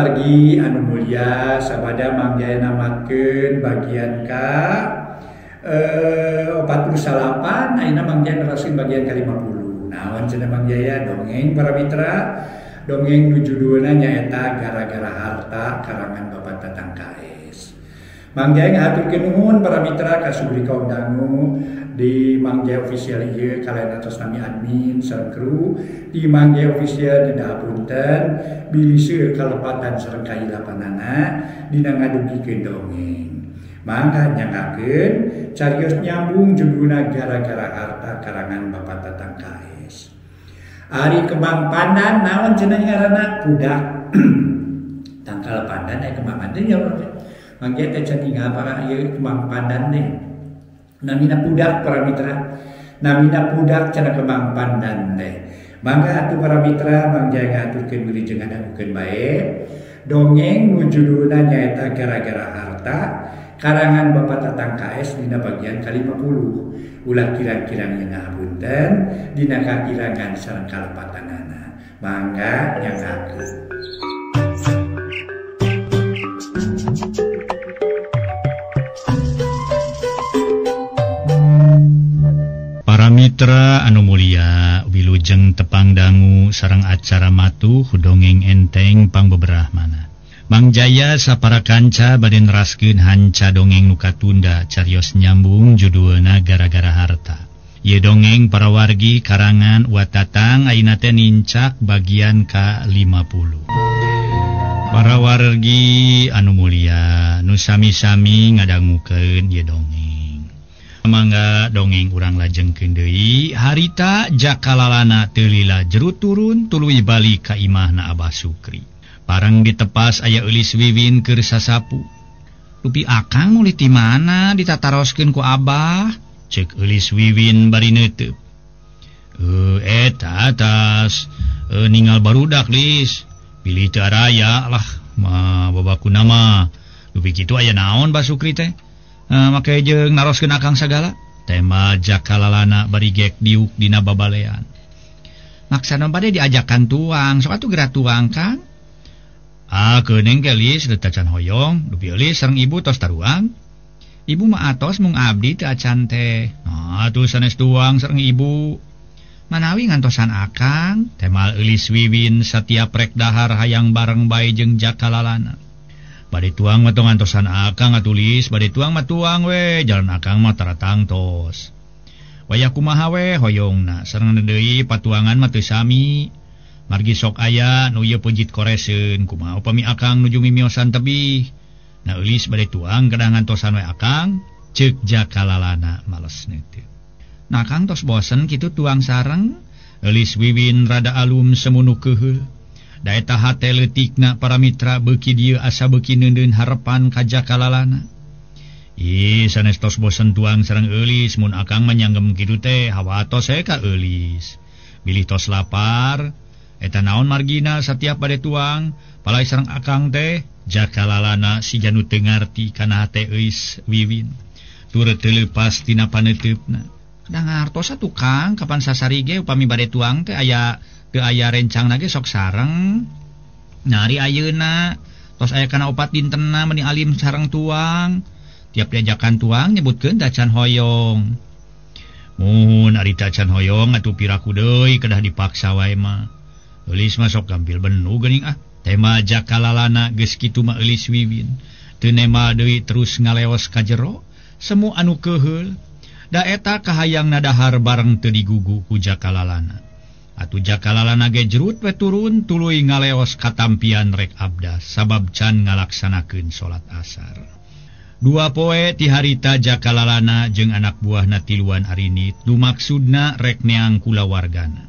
Para wargi anu mulia, sabada Mang Jaya namatkeun bagian ka 48, ayeuna Mang Jaya neraskeun bagian ka 50. Naon cenah Mang Jaya dongeng para mitra? Dongeng nu judulna nyaeta Gara-gara Harta karangan Bapak Tatang KS. Mang Jaya ngahaturkeun nuhun para mitra ka sugri kaum dangu di Mang Jaya Official ieu kalian atos nami admin sareng kru di Mang Jaya Official didahapunten bilih seueur kalepatan sareng kahilapanana dina ngadugikeun dongeng. Mangga nyanggakeun carios nyambung judulna Gara-gara Harta karangan Bapak Tatang KS. Ari kembang pandan naon cenah ngaranna pudak. Tangkal pandan aya kembang pandan ya. Mang Jaya teh can ninggal para ieu kembang pandan teh. Namina pudak para mitra. Namina pudak cenah kembang pandan teh. Mangga atuh para mitra Mang Jaya ngahaturkeun wilujeng ngadangukeun bae. Dongeng nu judulna nyaeta Gara-gara Harta karangan Bapak Tatang KS dina bagian ka-50. Ulah kirang-kirang nya ngahapunten dina kakirangan sareng kalepatanana. Mangga nyanggakeun. Para mitra anu mulia, wilujeng tepang dangu sareng acara matuh dongeng enteng pangbeberahmana. Mang Jaya sapara kanca bade neraskeun hanca dongeng nu katunda carios nyambung judulna Gara-gara Harta. Ieu dongeng para wargi karangan Wa Tatang ayeuna teh nincak bagian ka-50. Para wargi anu mulia nu sami-sami ngadangukeun ieu dongeng. Mangga dongeng urang lajengkeun deui harita Jakalalana teu lila jeru turun tuluy balik ka imahna Abah Sukri. Parang ditepas aya Eulis Wiwin keur sasapu. Dupi akang mulih ti mana ditataroskeun ku Abah? Ceuk Eulis Wiwin bari neuteup. Eta atas ningal barudak Lis. Pilih teu araya lah mah babakuna mah. Dupi kitu aya naon Bah Sukri teh? Make jeung naroskeun akang sagala. Tema Jakalalana bari gek diuk dina babalean. Maksana bade diajakan tuang, sok atuh geura tuang Kang. Ah, keuning ge Lis teu tacan hoyong, dupi Eulis sareng ibu tos taruang. Ibu mah atos mung abdi teu acan teh. Ah, atuh sanes tuang sareng ibu. Manawi ngantosan akang, temal Eulis Wiwin satiap rek dahar hayang bareng bae jeung Jakalalana. Bade tuang mah tong ngantosan akang atuh Lis, bade tuang mah tuang we, jalan akang mah taratang tos. Wayah kumaha we hoyongna, sareng deui patuangan mah teu sami. Margi sok aya nu ieu pejit koreseun, kumaha upami akang nuju mimiosan tebih. Na Eulis bade tuang kedah ngantosan we akang, ceuk Jakalalana males neuteut. Nah akang tos bosen kitu tuang sareng, Eulis Wiwin rada alum semunu keuheul. Da eta hate leutikna para mitra beuki dieu asa beuki neundeun harepan ka Jakalalana. Ih, sanes tos bosen tuang sareng Eulis, mun akang mah nyanggem kitu teh hawa tos we ka Eulis. Bilih tos lapar, eta naon margina satiap bade tuang, palai sareng akang teh. Jakalalana si janu teu ngarti kana hate Eulis Wiwin. Tur teu leupas tina paneuteup-na. Kadang ngartos atuh Kang, kapan sasari ge upami bade tuang teh aya teu aya rencangna ge sok sareng. Nari ayeuna tos aya kana 4 dintenna meuni alim sareng tuang. Tiap diajakan tuang nyebutkeun dacan hoyong. Mun ari dacan hoyong atuh piraku deui kedah dipaksa wae mah. Eulis mah sok gampil benu geuning ah. Tema Jakalalana geus kitu mah Eulis Wiwin. Teu nema deui terus ngaleos ka jero, semu anu keuheul. Da eta kahayangna dahar bareng teu digugu ku Jakalalana. Atuh Jakalalana ge jerut we turun tuluy ngaleos katampian rek abdas sabab can ngalaksanakeun salat asar. Dua poe ti harita Jakalalana jeung anak buahna tiluan arinit nu maksudna rek neang kulawargana.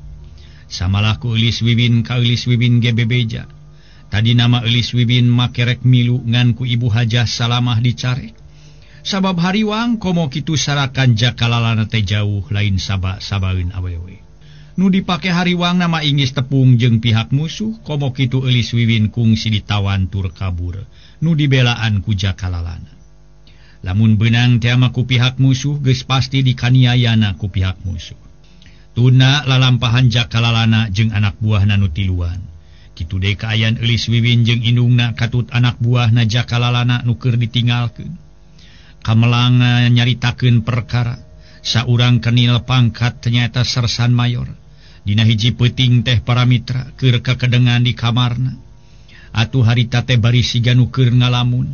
Samalah ku Eulis Wiwin ka Eulis Wiwin ge bebeja. Tadi nama Eulis Wiwin make rek milu ngan ku Ibu Hajah Salamah dicarek. Sabab hariwang komo kitu sarakan Jakalalana teh jauh lain saba-sabaeun awewe. Nu dipake hariwang nama ingis tepung jeung pihak musuh komo kitu Eulis Wiwin kungsi ditawan tur kabur nu dibelaan ku Jakalalana. Lamun beunang teh mah ku pihak musuh geus pasti dikaniayana ku pihak musuh. Tuna lalampahan Jakalalana jeung anak buahna nu tiluan. Kitu deui kaayaan Eulis Wiwin jeung indungna katut anak buahna Jakalalana nu keur ditinggalkeun. Kamelang nyaritakeun perkara saurang kenil pangkat ternyata sersan mayor. Dina hiji peuting teh para mitra keur kakedengan di kamarna. Atuh harita teh bari siga nu keur ngalamun.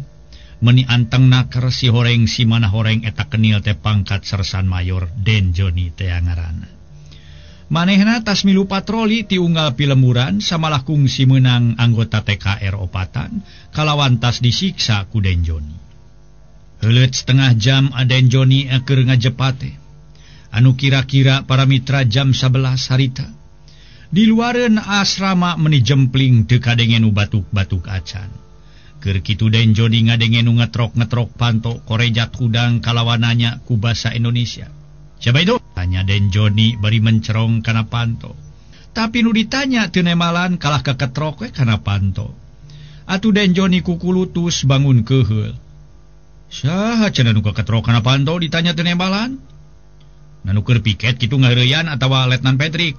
Meni anteng naker si horeng si mana horeng eta kenil teh pangkat sersan mayor Den Joni teh ngaranna. Manehna tas milu patroli ti unggal pilemuran samalah kungsi meunang anggota TKR opatan kalawan tas disiksa ku Den Joni. Heuleut setengah jam Den Joni keur ngajepate. Anu kira-kira para mitra jam 11 harita. Di luareun asrama meni jempling teu kadenge nu batuk-batuk acan. Keur kitu Den Joni ngadenge nu ngetrok-ngetrok panto korejat hudang kalawananya ku basa Indonesia. Siapa itu? Tanya Den Joni bari mencerong kana panto. Tapi nu ditanya teu nemalan kalah keketrok we kana panto. Atuh Den Joni kukulutus bangun keheul. Saha cenah nu keketrok kana panto ditanya teu nemalan? Na nu keur piket kitu ngaheureuyan atawa Letnan Patrick.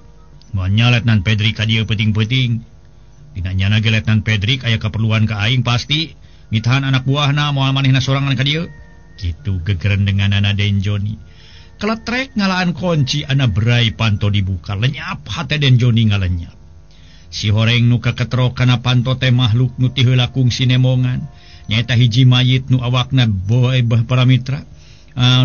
Moal Letnan Patrick ka dieu peuting-peuting. Dina nyana ge Letnan Patrick aya kaperluan ka aing pasti mitahan anak buahna moal manehna sorangan ka dieu. Kitu gegerendenganana Den Joni. Keletrek ngalaan kunci ana berai panto dibuka lenyap hate Den Joni ngalenyap. Si horeng nu kaketrok kana panto teh makhluk nu ti heula kungsi nemongan nyaeta hiji mayit nu awakna boe bah para mitra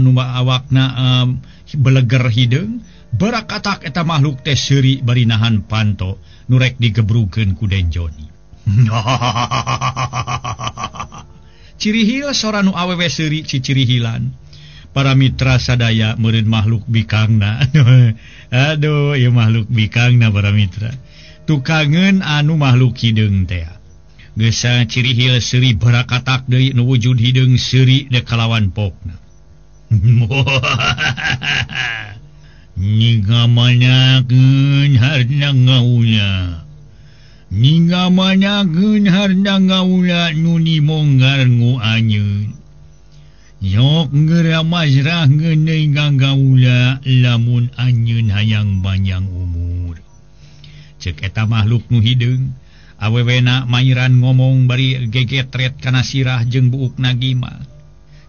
nu awakna beleger hideung barakatak eta makhluk teh seuri bari nahan panto nu rek digebrukeun ku Den Joni. Cirihil sora nu awewe seuri cicirihilan. Para mitra sadaya meureun makhluk bikangna. Aduh, ieu makhluk bikangna para mitra. Tukangeun anu makhluk hideung teh. Geus cirihil seuri barakatak deui nu wujud hideung seuri de kalawan pokna. Ningamanakeun harna ngaula. Ningamanakeun harna ngaula nu nimonggar ngu anjeun. Yok geura mazrah ngeuneuy ganggaula lamun anjeun hayang panjang umur. Ceuk eta makhluk nu hideung, awewena mairan ngomong bari gegetret kana sirah jeung buukna gimal.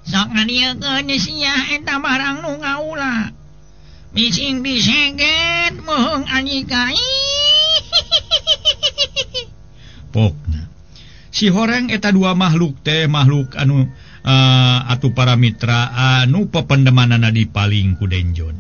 Sok ngadiekeun sia eta barang nu ngaula. Bising diseget meuheung anyika. Pokna. Si horeng eta dua makhluk teh makhluk anu atuh para mitra anu pependemanana dipaling ku Den Joni.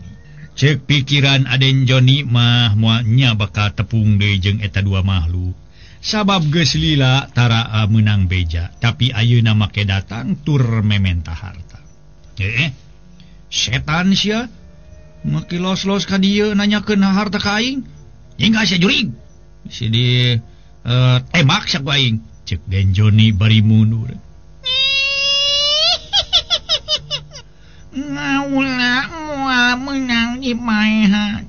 Ceuk pikiran Aden Joni mah moalnya bakal tepung deui jeung eta dua makhluk. Sabab geus lila tara meunang beja, tapi ayeuna make datang tur mementa harta. Setan sia make los-los ka dieu nanyakeun harta ka aing. Hingga sia jurig. Si di tembak sia ku aing. Ceuk Den Joni bari mundur. Ngaula moal meunang dipaehan.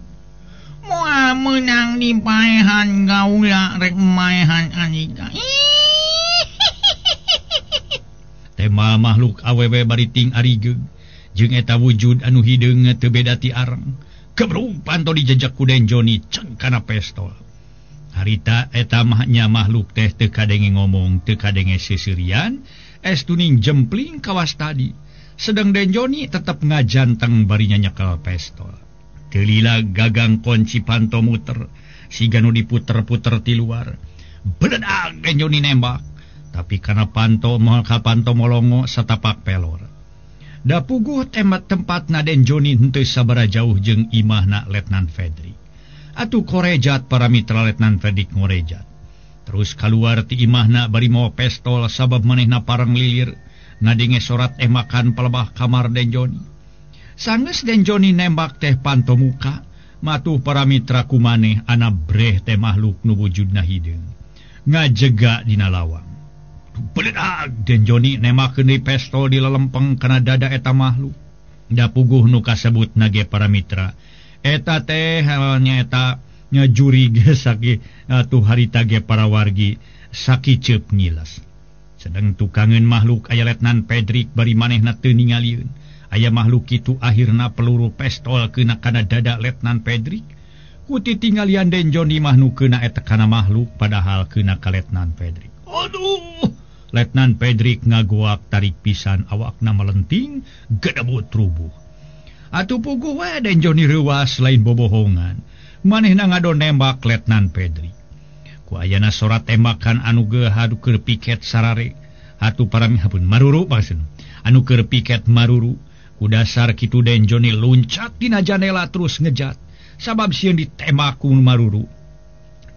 Moal meunang dipaehan gaula rek maehan anita. Tema makhluk awewe bari ting arigeug jeung eta wujud anu hideung teu beda ti areng. Gebrug panto dijejak ku Den Joni ceng kana pestol. Harita eta mahnya makhluk teh teu kadenge ngomong, teu kadenge seuseurian, estuning jempling kawas tadi. Sedang Den Joni tetep ngajanteng bari nyekel pestol. Teu lila gagang kunci panto muter, siga nu diputer-puter ti luar. Beledag Den Joni nembak, tapi kana panto moal ka panto molongo satapak pelor. Da puguh temat tempatna Den Joni henteu sabaraha jauh jeung imahna Letnan Fedrik. Atuh korejat para mitra Letnan Fedrik ngorejat. Terus kaluar ti imahna bari mawa pestol sabab manehna parang lilir. Ngadenge sorat makan pelebah kamar Den Joni. Sanggeus Den Joni nembak teh panto muka, matuh para mitra kumaneh ana breh teh makhluk nu wujudna hideung. Ngajega dina lawang. Beledag Den Joni nembakeun deui pestol di lelempeng kana dada eta makhluk. Da puguh nu kasebut nage para mitra. Eta teh nyaeta nyajuri ge saki atuh harita ge para wargi sakiceup ngilas. Sedang tukangeun makhluk aya Letnan Pedrik bari manehna teu ningalieun. Aya makhluk kitu akhirna peluru pestol kena kana dada Letnan Pedrik. Kuti tinggalian Den Joni mah nu keuna eta kana makhluk padahal keuna ka Letnan Pedrik. Aduh, Letnan Pedrik ngagoak tarik pisan awakna melenting gedebut rubuh. Atuh puguh we Den Joni reuwas lain bobohongan. Manehna ngadon nembak Letnan Pedrik. Ku ayana sorat tembakan anu geuhad keur piket sarare. Atuh parami hapun maruru maksudna. Anu keur piket maruru. Ku dasar kitu Den Joni luncat dina janela terus ngejat. Sabab sieun ditembak ku maruru.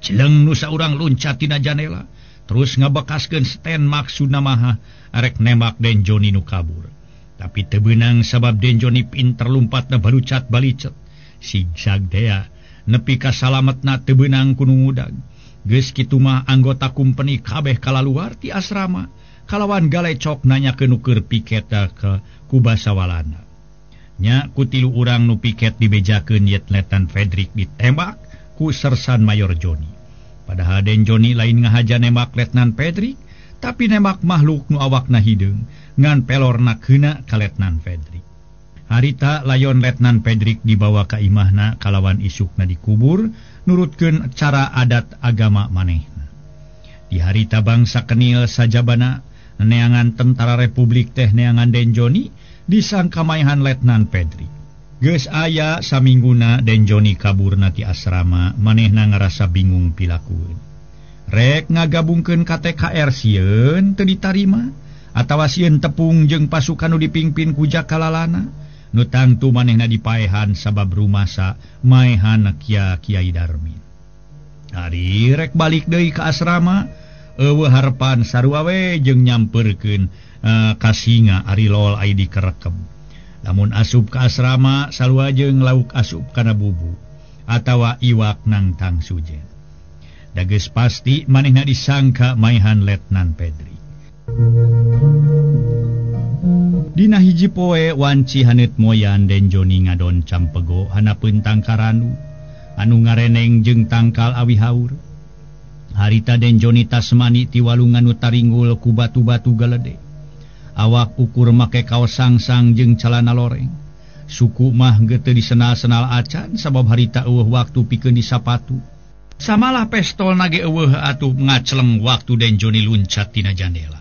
Celeng nu saurang luncat tina janela terus ngabekaskeun stand maksudna maha arek nembak Den Joni nu kabur. Tapi teu beunang sabab Den Joni pinter lumpatna barucat balicet. Sigsag dea nepi ka salametna teu beunang ku nu ngudag. Geus kitu mah anggota kumpeni kabeh kalaluar ti asrama kalawan galecok nanyakeun nu keur piket ka ku basa Walanda. Nya ku tilu urang nu piket dibejakeun yet Letnan Fredrik ditembak ku Sersan Mayor Joni. Padahal Den Joni lain ngahaja nembak Letnan Fredrik, tapi nembak makhluk nu awakna hideung ngan pelorna keuna ka Letnan Fredrik. Harita layon Letnan Fredrik dibawa ka imahna kalawan isukna dikubur nurutkeun cara adat agama manehna. Di harita bangsa kenil sajabana neangan tentara Republik teh neangan Den Joni disangka maehan Letnan Pedri. Geus aya samingguna Den Joni kaburna ti asrama, manehna ngarasa bingung pilakueun. Rek ngagabungkeun ka TKR sieun teu ditarima atawa sieun tepung jeung pasukan nu dipingpin ku Jaka Lalana. Nu tangtu manehna dipaehan sabab rumasa maehan Kia Kiai Darmin. Ari rek balik deui ka asrama, eueuh harepan sarua we jeung nyamperkeun ka singa ari lol ai dikerekem. Lamun asup ka asrama sarua jeung lauk asup kana bubu atawa iwak nangtang sujen. Da geus pasti manehna disangka maehan Letnan Pedri. Dina hiji poe wanci haneut moyan Den Joni ngadon campego hanapeun tangkaranu anu ngareneng jeung tangkal awi haur. Harita Den Joni tasmani ti walungan nu taringgul ku batu-batu galede. Awak ukur make kaos sangsang jeung calana loreng. Suku mah geuteu disenal-senal acan sabab harita eueuh waktu pikeun disapatu. Samalah pestol nage eueuh atuh ngaceleng waktu Den Joni luncat tina jandela.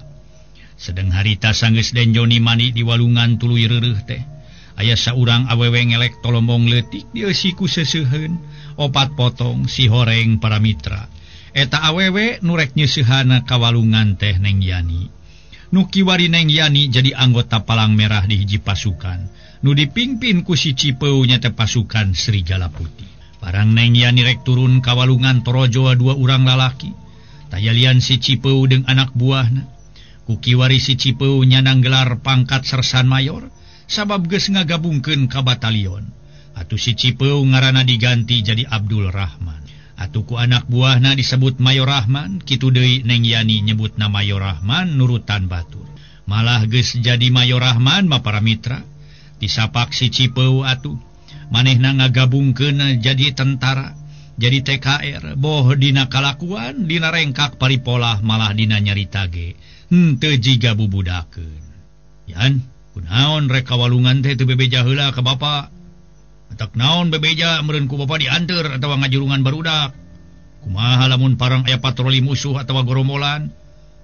Sedeng harita sanggeus Den Joni mani di walungan tuluy reureuh teh. Aya saurang awewe ngelek tolombong leutik dieusi ku seuseuheun, opat potong si horeng para mitra. Eta awewe nu rek nyeusehan ka walungan teh Neng Yani. Nu kiwari Neng Yani jadi anggota Palang Merah di hiji pasukan. Nu dipingpin ku si Cipeu nya teh pasukan Serigala Putih. Barang Neng Yani rek turun ka walungan torojo dua urang lalaki. Tayalian si Cipeu jeung anak buahna. Ku kiwari si Cipeu nyanang gelar pangkat sersan mayor sabab geus ngagabungkeun ka batalion. Atuh si Cipeu ngaranna diganti jadi Abdul Rahman. Atuh ku anak buahna disebut Mayor Rahman, kitu deui Neng Yani nyebutna Mayor Rahman nurutan batur. Malah geus jadi Mayor Rahman mah para mitra. Disapak si Cipeu atuh manehna ngagabungkeun jadi tentara, jadi TKR, boh dina kalakuan, dina rengkak paripolah malah dina nyarita ge. Henteu jiga bubudakeun. Yan, kunaon rek ka walungan teh teu bebeja heula ka bapa. Atak naon bebeja meureun ku bapa dianteur atawa ngajurungan barudak. Kumaha lamun parang aya patroli musuh atawa gorombolan?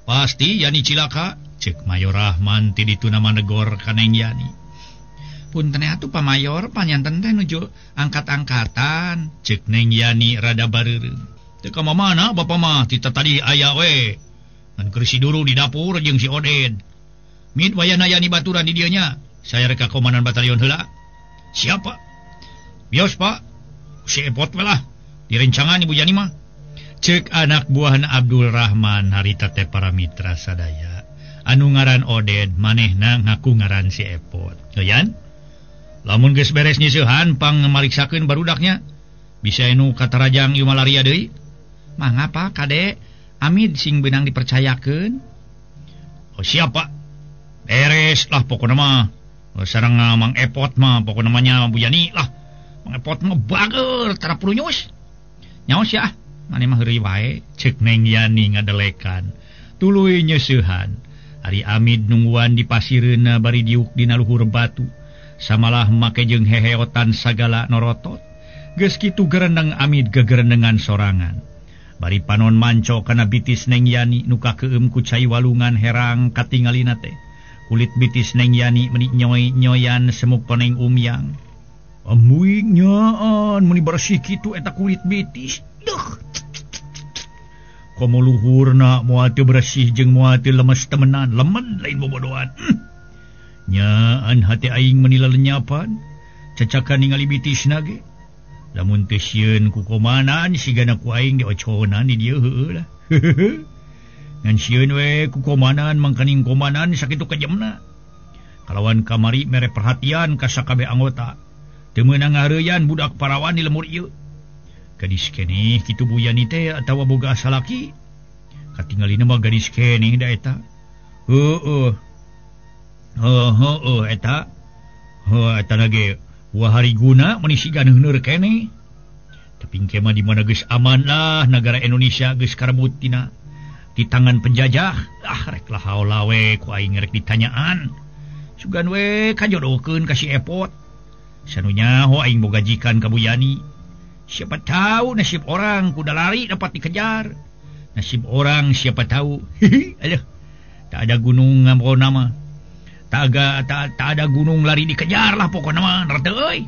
Pasti Yani cilaka, ceuk Mayor Rahman ti dituna manegor ka Neng Yani. Punten atuh Pak Mayor, panyanten teh nuju angkat-angkatan, ceuk Neng Yani rada bareureum. Teu ka mamana bapa mah ti tadi aya we. Ngan keur si Duru di dapur jeung si Oded. Mid wayana Yani baturan di dieu nya. Saya rek ka komandan batalion heula. Siapa? Bios Pak. Si Epot we lah. Direncangan Ibu Yani mah. Ceuk anak buahna Abdul Rahman harita teh para mitra sadaya. Anu ngaran Oded manehna ngaku ngaran si Epot. Yan? Lamun geus beres nyiseuhan pang mariksakeun barudaknya. Bisa anu katarajang ieu malaria deui. Mangga Pak Kade. Amid sing benang dipercayakeun. Oh siap Pak. Beres lah pokona mah. Sareng Mang Epot mah pokona mah nya Bu Yani lah. Mang Epot mah bager tara prunyus. Nyaos ya ah. Mane mah heureuy wae ceuk Neng Yani ngadelekan. Tuluy nyeusehan. Ari Amid nungguan di pasireuna bari diuk dina luhur batu. Samalah make jeung heheotan sagala norotot. Geus kitu gereneng Amid gegerenengan sorangan. Bari panon manco kana bitis Neng Yani nu kakeum ku cai walungan herang katingalina teh. Kulit bitis Neng Yani meni nyoy-nyoyan semuk koneng umyang. Amuing nyaan meni bersih kitu eta kulit bitis. Duh. Komo luhurna moal teu bersih jeung moal teu lemes temenan, lemen lain bobodoan. Nyaan hate aing meni lelenyapan. Cacakan ningali bitisna ge. Lamun teu sieun ku komanan sigana ku aing dioconan di dieu heueuh lah. Ngan sieun we ku komanan mangkaning komanan sakitu kejemna. Kalawan kamari mere perhatian ka sakabeh anggota. Teu meunang ngareuyaan budak parawan di lemur ieu. Gadis keneh kitu Bu Yani teh atawa boga salaki. Katingalina mah gadis keneh da eta. Heueuh. Heueuh eta. Heuh eta lagi wahari guna meni siga neuhneur keneh. Tapi engke mah di mana geus aman lah negara Indonesia geus karebut tina di tangan penjajah. Ah rek lah haola we ku aing rek ditanyaan. Sugan we kajodohkeun ka si Epot. Sanu nyaho aing boga jikan ka Bu Yani. Siapa tahu nasib orang kuda lari dapat dikejar. Nasib orang siapa tahu. Aduh. Tak ada gunung ngamro nama. Tak ada gunung lari dikejar lah pokokna mah rete euy.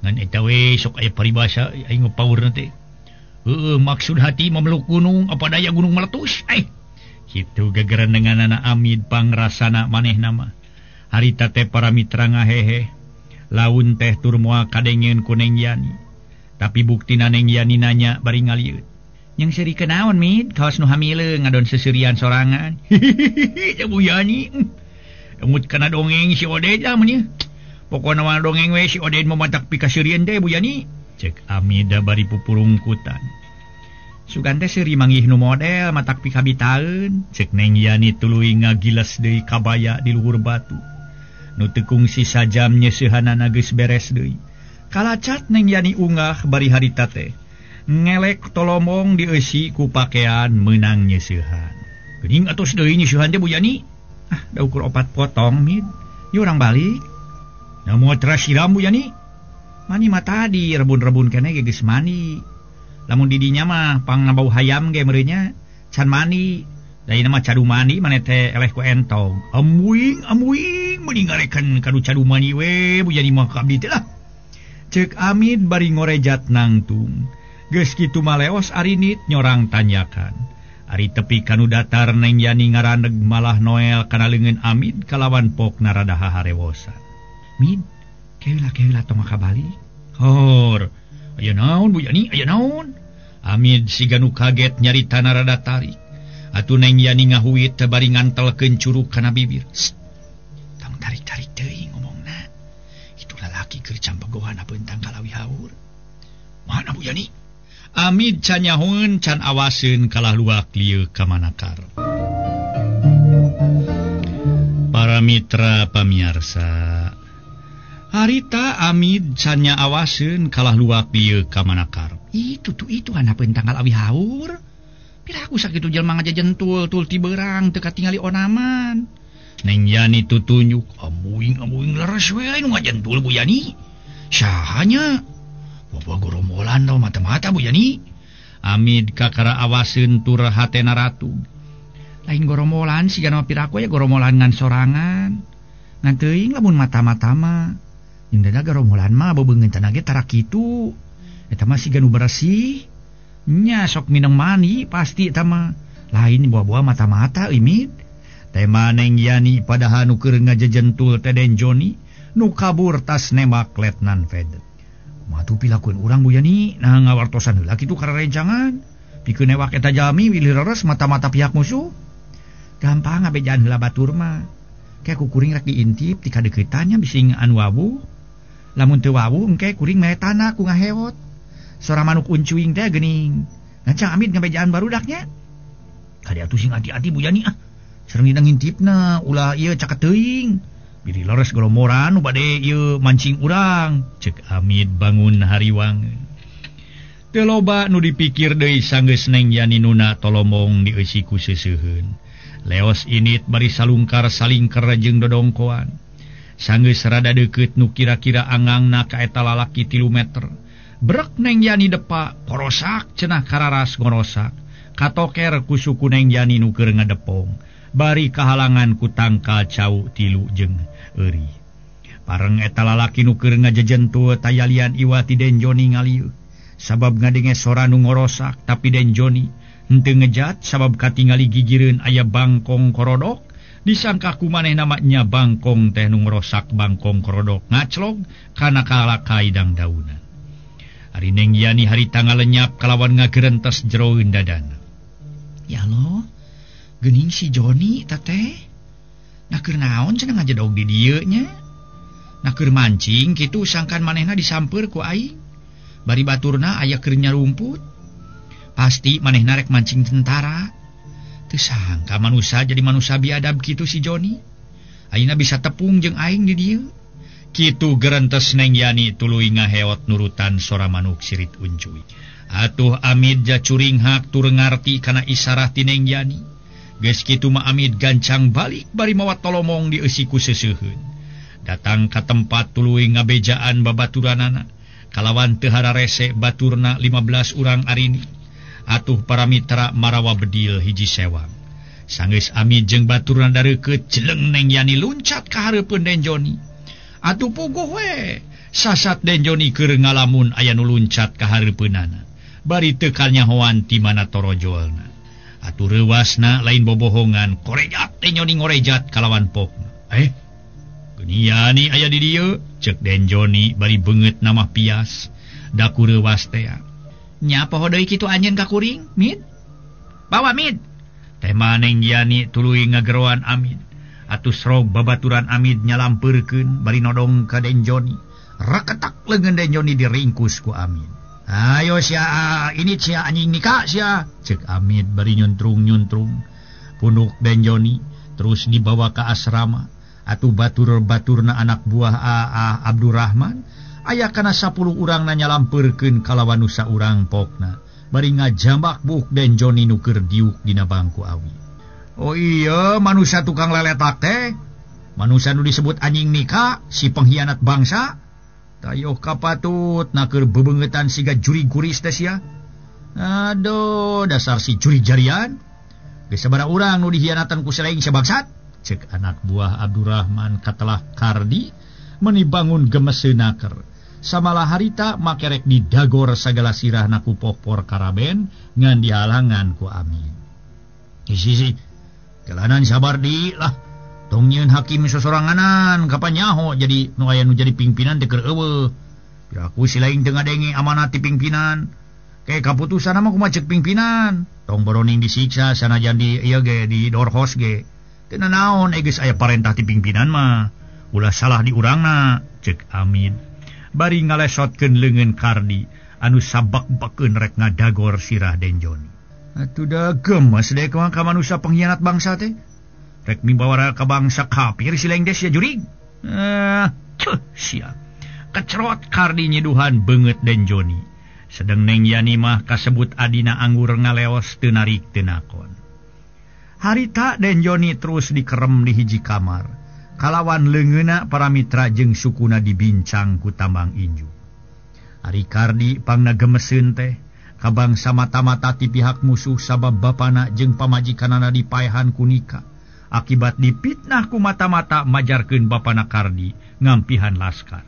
Ngan eta we sok aya paribasa aing power teh. Heueuh maksud hati memeluk gunung apa daya gunung meletus. Kitu gegerenenganana Amid pangrasana manehna mah. Harita teh para mitra ngahehe. Laun teh tur moal kadengeun ku Neng Yani. Tapi buktina Neng Yani nanya bari ngalieut. Yang seuri kenaon Mid kaos nu hamileung ngadon seserian sorangan. Hihihi Bu Yani. Emut kana dongeng si Oded lah mun ieu. Pokona mah dongeng we si Oded mamatak pikaseurieun teh Bu Yani. Cek Amida bari pupurungkutan. Sugan teh seuri manggih nu model matak pikabitaeun. Cek Neng Yani tuluy ngagiles deui kabaya di luhur batu. Nu teu kungsi sajam nyeusehanana geus beres deui. Kalacat Neng Yani unggah bari harita teh. Ngelek tolomong dieusi ku pakean meunang nyeusehan. Geuning atos deui nyeusehan teh Bu Yani. Ah, da ukur 4 potong Mid. Yuk urang balik. Na moal teras siram Bu Yani. Mani mah tadi rebun-rebun keneh ge geus mani. Lamun di dinya mah pangnabau hayam ge meureunnya can mani. Lain mah cadu mani maneh teh eleh ku entong. Amuing amuing meuni ngarekan kadu cadu mani we Bu Yani mah ka abdi teh lah. Ceuk Amid bari ngorejat nangtung. Geus kitu maleos arinit nyorang tanyakan. Ari tepi kanu datar Neng Yani ngaraneg malah Noel kana leungeun Amid kalawan pokna rada haharewosan. Mid, keula tong kabalik. Hor, aya naon Bu Yani, aya naon? Amid siga nu kaget nyaritana rada tarik. Atuh Neng Yani ngahuit teh bari ngantelkeun curug kana bibir. Tong tarik-tarik teuing ngomongna. Itu lalaki keur campegohan apeun kalawi haur. Mana Bu Yani? Amid can nyahoeun can awaseun kalah luak lieu ka manakar. Para mitra pamiarsa, harita Amid can nyaawaseun kalah luak lieu ka manakar. Itu tuh itu anapeun tanggal awi haur. Piraku sakitu jelema ngajajentul tul ti beurang teu katingali onaman. Neng Yani tutunyuk, amuing-amuing leres we nu ngajentul Bu Yani. Sahanya? Bapak gorombolan tau mata-mata Bu Yani. Amid kakara awaseun tur hatena ratug. Lain gorombolan siga nama piraku ya gorombolan ngan sorangan. Ngan teuing lamun mata-mata mah. Jeung dada gorombolan mah bebeungeun tanah ge tara kitu. Eta mah siga nu bersih. Nya sok mineng mani pasti eta mah. Lain buah-buah mata-mata euy Mid. Tema Neng Yani padahal nu keur ngajejentul teh Den Joni nu kabur tas nembak Letnan Fed. Matu pilakueun urang Bu Yani nah ngawartosan heula kitu kana rencangan pikeun newak eta jalmi wilih leres mata-mata pihak musuh. Gampang ngabejaan heula batur mah. Ke ku kuring rek diintip ti kadeukeutanya bising anu wawuh. Lamun teu wawuh engke kuring mere tanah ku ngahewot. Sora manuk uncuing teh geuning. Ngancang Amid ngabejaan barudaknya. Kade atuh sing ati-ati Bu Yani ah. Sareng dina ngintipna ulah ieu caket teuing. Biri leres goromoran nu bade ieu mancing urang. Cek Amid bangun hariwang. Teu loba nu dipikir deui sanggeus Neng Yani nuna tolomong dieusi ku seuseuheun. Leos init bari salungkar salingker jeung dodongkoan. Sanggeus rada deukeut nu kira-kira angangna ka eta lalaki 3 meter. Brek Neng Yani depa korosak cenah kararas ngorosak. Katoker ku suku Neng Yani nu keur ngadepong. Bari kahalangan ku tangkal cau tilu jeung euri. Pareng eta lalaki nu keur ngajejentu tayalian iwati Den Joni ngalieu. Sabab ngadenge sora nu ngorosak tapi Den Joni henteu ngejat sabab katingali gigireun aya bangkong korodok. Disangka ku manehna mah nya bangkong teh nu ngorosak bangkong korodok ngaclog kana kalakai dangdaunan. Ari Neng Yani harita ngalenyap kalawan ngagerentes jeroeun dadana. Ya Allah, geuning si Joni ta teh. Nah keur naon cenah ngajedog di dieu nya? Nah keur mancing kitu sangkan manehna disamper ku aing. Bari baturna aya keur nyarumput. Pasti manehna rek mancing tentara. Teu sangka manusa jadi manusa biadab kitu si Joni. Ayeuna bisa tepung jeung aing di dieu. Kitu gerentes Neng Yani tuluy ngaheot nurutan sora manuk sirit uncuy. Atuh Amid jacuringhak tur ngarti kana isarah ti Neng Yani. Geus kitu mah Amid gancang balik bari mawa tolomong dieusi ku seuseuheun. Datang ka tempat tuluy ngabejaan babaturanana. Kalawan teu hararese baturna 15 urang arini. Atuh para mitra marawa bedil hiji sewang. Sanggeus Amid jeung baturna dareukeut jeleng Neng Yani luncat ka hareupeun Den Joni. Atuh puguh we sasat Den Joni keur ngalamun aya nu luncat ka hareupeunana. Bari teu kanyahoan ti mana torojolna. Atuh reuwasna lain bobohongan korejat Den Joni ngorejat kalawan pokna. Geuning Yani aya di dieu ceuk Den Joni bari beungeut namah pias. Daku reuwas teh. Nya poho deui kitu anjeun ka kuring, Mid. Bawa Mid. Teh Neng Yani tuluy ngageroan Amid. Atuh srog babaturan Amid nyalampeurkeun bari nodong ka Den Joni. Reketak leungeun Den Joni diringkus ku Amid. Ayo sia, ini sia anjing nikah sia, ceuk Amid bari nyuntrung-nyuntrung. Punuk Den Joni terus dibawa ka asrama. Atuh batur-baturna anak buah AA Abdurrahman aya kana 10 urang na nyalampeurkeun kalawan nu saurang pokna. Bari ngajambak buuk Den Joni nu keur diuk dina bangku awi. Oh iya, manusia tukang leletak teh. Manusia nu disebut anjing nikah, si pengkhianat bangsa. Tayoh kapatut na keur bebeungetan siga juri guris teh sia. Aduh, dasar si juri jarian. Geus sabaraha urang nu dihianatan ku selain sabangsat. Cek anak buah Abdurrahman katelah Kardi meni bangun gemeseun naker. Samalah harita makerek didagor sagala sirahna ku popor karaben ngan dihalangan ku Amin. Isi jalanan sabar di lah. Tong nyieun hakim sosoranganan kapan nyaho jadi nu aya nu jadi pimpinan teh keur eueuh. Piraku si lain teu ngadenge amanat ti pimpinan. Ke kaputusan mah kumaha ceuk pimpinan. Tong boroning disiksa sanajan di ieu ge di dorhos ge. Teu nanaon geus aya parentah ti pimpinan mah. Ulah salah di urangna ceuk Amin. Bari ngalesotkeun leungeun Kardi anu sabak-bakeun rek ngadagor sirah Den Joni. Atuh da gemes deui kumaha ka manusia pengkhianat bangsa teh. Rek mibawara ka bangsa kafir si lengdes ya jurig. Cuh sia. Kecerot Kardi nyiduhan beungeut Den Joni. Sedeng Neng Yani mah kasebut adina anggur ngaleos teu narik teu nakon. Harita Den Joni terus dikerem di hiji kamar. Kalawan leungeunna para mitra jeung sukuna dibincang ku tambang inju. Ari Kardi pangna gemeseun teh kabangsa mata-mata ti pihak musuh sabab bapana jeung pamajikanana dipaehan ku nikah. Akibat dipitnah ku mata-mata majarkeun bapana Kardi ngampihan laskar.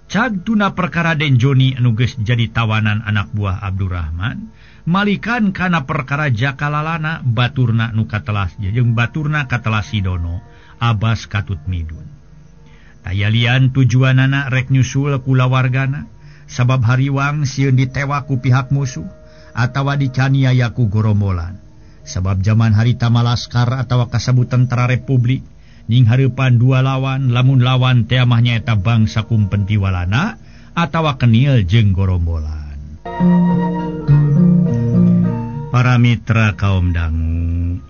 Cag tuna perkara Den Joni anu geus jadi tawanan anak buah Abdurrahman, malikan kana perkara Jakalalana baturna nu katelas jeung baturna katelas Sidono Abbas katut midun. Tayalian tujuanana rek nyusul kulawargana sabab hariwang sieun ditewak ku pihak musuh atawa dicaniaya ku gorombolan. Sabab zaman harita malaskar atawa kasebut tentara republik ning hareupan dua lawan lamun lawan teh mah nyaeta bangsa kumpentiwalana atawa kenil jeung gorombolan. Para mitra kaum dangu,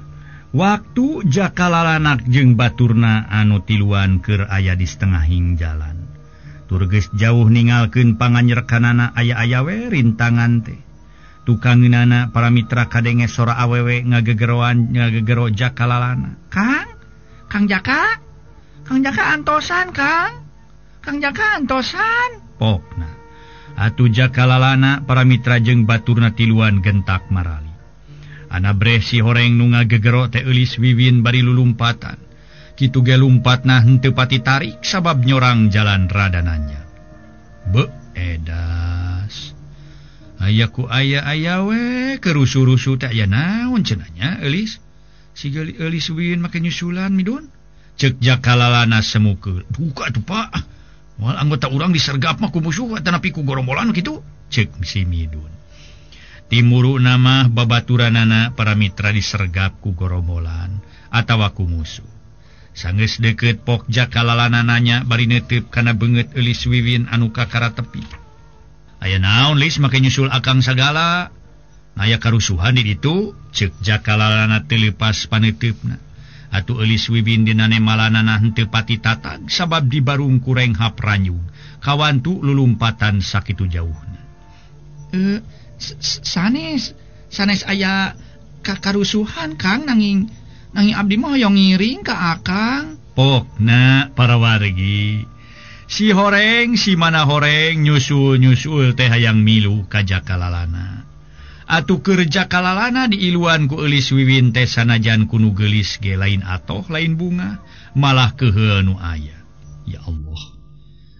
waktu Jakalalanak jeung baturna anu tiluan keur aya di setengahing jalan. Tur geus jauh ningalkeun panganyerekanana aya-aya we rintangan teh. Tukangeunana para mitra kadenge sora awewe ngagegeroan ngagegero Jakalalana. Kang, Kang Jaka, Kang Jaka antosan Kang, Kang Jaka antosan. Pokna. Atuh Jakalalana para mitra jeung baturna tiluan gentak marali. Ana breh si horeng nu ngagegero teh Eulis Wiwin bari lulumpatan. Kitu ge lumpatna henteu pati tarik sabab nyorang jalan rada nanya. Be edas. Aya ku aya-aya we kerusu-rusu teh aya naon cenah nya Eulis. Si Eulis Wiwin make nyusulan midun. Cek Jakalalana semukeul. Duka atuh Pak. Moal anggota urang disergap mah ku musuh atanapi ku gorombolan kitu. Cek si Midun. Timuru nama babaturanana para mitra disergap ku gorombolan atawa ku musuh. Sanggeus deukeut pok Jakalalana nanya bari neuteup kana beungeut Eulis Wiwin anu kakara tepi. Aya naon Lis make nyusul akang sagala? Aya karusuhan di ditu, cek Jakalalana teu leupas paneuteupna. Atuh Eulis Wiwin dina nemalanana henteu pati tatag sabab dibarung ku renghap ranyug. Kawantu lulumpatan sakitu jauhna. Sanes sanes aya kakarusuhan Kang, nanging abdi mah hoyong ngiring ka akang. Pokna para wargi. Si horeng si mana horeng nyusul-nyusul teh hayang milu ka Jakalalana. Atuh keur Jakalalana diiluan ku Eulis Wiwin teh sanajan ku nu geulis ge lain atoh lain bunga, malah keuheul nu aya. Ya Allah.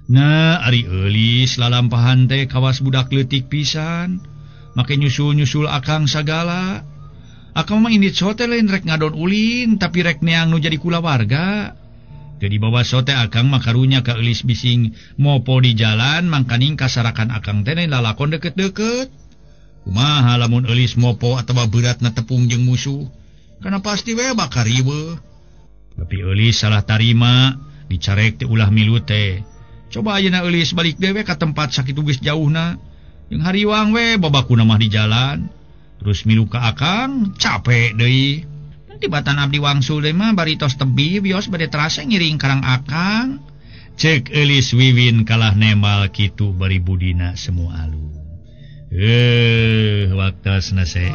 Nah, ari Eulis lalampahan teh kawas budak leutik pisan, make nyusul-nyusul akang sagala. Akang mah indit sote lain rek ngadon ulin, tapi rek neang nu jadi kulawarga. Teu dibawa sote akang mah karunya ka Eulis bising mopo di jalan, mangkaning kasarakan akang teh lalakon deket-deket. Kumaha lamun Eulis mopo atawa beratna tepung jeung musuh, kana pasti we bakal riweuh. Tapi Eulis salah tarima, dicarek teh ulah milu teh. Coba ayeuna Eulis balik dewe ka tempat sakitu geus jauhna. Jeung hariwang we babakuna mah di jalan. Terus milu ka akang, capek deui. Tibatan abdi wangsul deui mah bari tos tebi bios bade terasa ngiring karang akang. Cek Eulis Wiwin kalah nemal kitu bari budina semu alus. Waktu seep.